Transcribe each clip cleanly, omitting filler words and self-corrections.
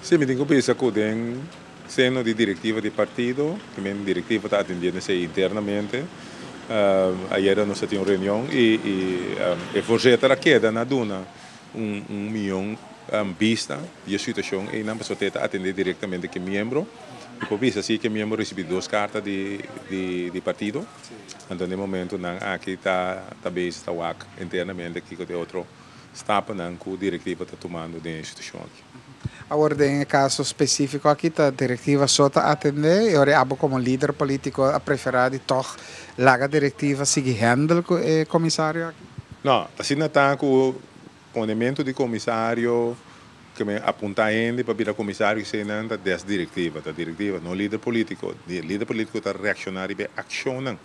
Sí, mi tin ku bisa ku den seno di direktiva di partido, ku men direktiva ta atendiendo esei internamente. Ayera nos a tin un reunion i e voorzitter a keda na duna un mion bista di e situashon einan pasobra e ta atendé direktamente ku e miembro. Mi por bisa si ku e miembro risibí dos karta di partido. Anto den e momentunan aki ta bezig ta wak internamente kiko ta e otro stapnan ku direktiva ta tumando den e situashon aki. Awor den e kaso spesífiko aki ta direktiva so ta atendé i ora abo komo lider polítiko a preferá di tòg laga direktiva sigui hèndel ku e komisario aki? No, asina ta ku ponementu di komisario, ke men apuntá hende pa bira komisario eseinan ta des direktiva, ta direktiva, no lider polítiko. Lider polítiko ta reakshoná riba e akshonnan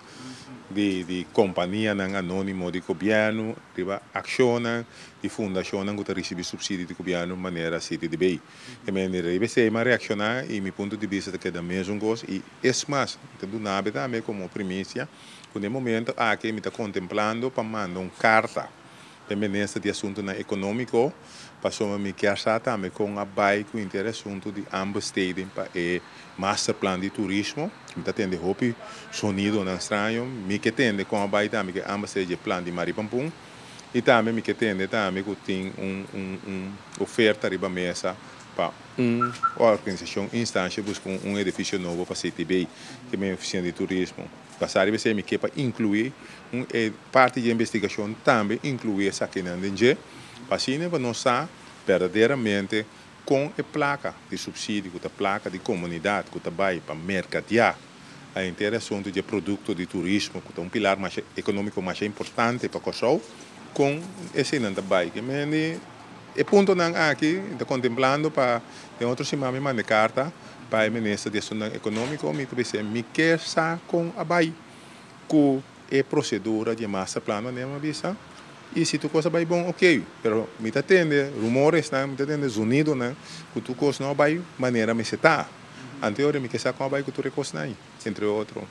di kompanianan anónimo di gobièrnu, riba akshonnan di fundashonnan ku ta risibí supsidio di gobièrnu manera CTDB. E manera riba esei mi a reakshoná i mi punto di bista ta keda mesun kos i es mas mi ta duna bo tambe komo primisia ku na e momento aki mi ta kontemplando pa manda un karta pa e minister di asuntunan ekonómiko pasobra mi kier sa tambe kon a bai ku henter e asuntu di aanbesteding pa e masterplan di turismo. Mi ta tende hopi sonidonan straño. Mi ke tende kon a bai tambe ku e aanbesteding di e plan di Maripampun. I tambe mi ke tende tambe ku tin un un un oferta riba mesa pa un organisashon, instansha buska un un edifisio nobo pa CTB, ke mi ofisina di turismo. Basá riba esei mi ke pa inkluí un e parti di e investigashon tambe inkluí esakinan den dje, pa asina pa nos sa berdaderamente kon e plaka di supsidio ku ta plaka di komunidat ku ta bai pa merkadiá a henter e asuntu di e produkto di turismo ku ta un pilar masha ekonómiko masha importante pa Kòrsou, kon eseinan ta bai. Ke mende e puntonan aki ta kontemplando pa den otro siman mi manda e karta pa e minister di asuntunan ekonómiko, mi ta bis'é mi ke sa kon a bai ku e prosedura di e masterplan manera mi a bisa i si tur kos a bai bon ok, pero mi ta tende rumoresnan, mi ta tende zonidonan ku tur kos no a bai manera mester ta. Anteora mi ke sa kon a bai ku tur e kosnan ei, entre otro.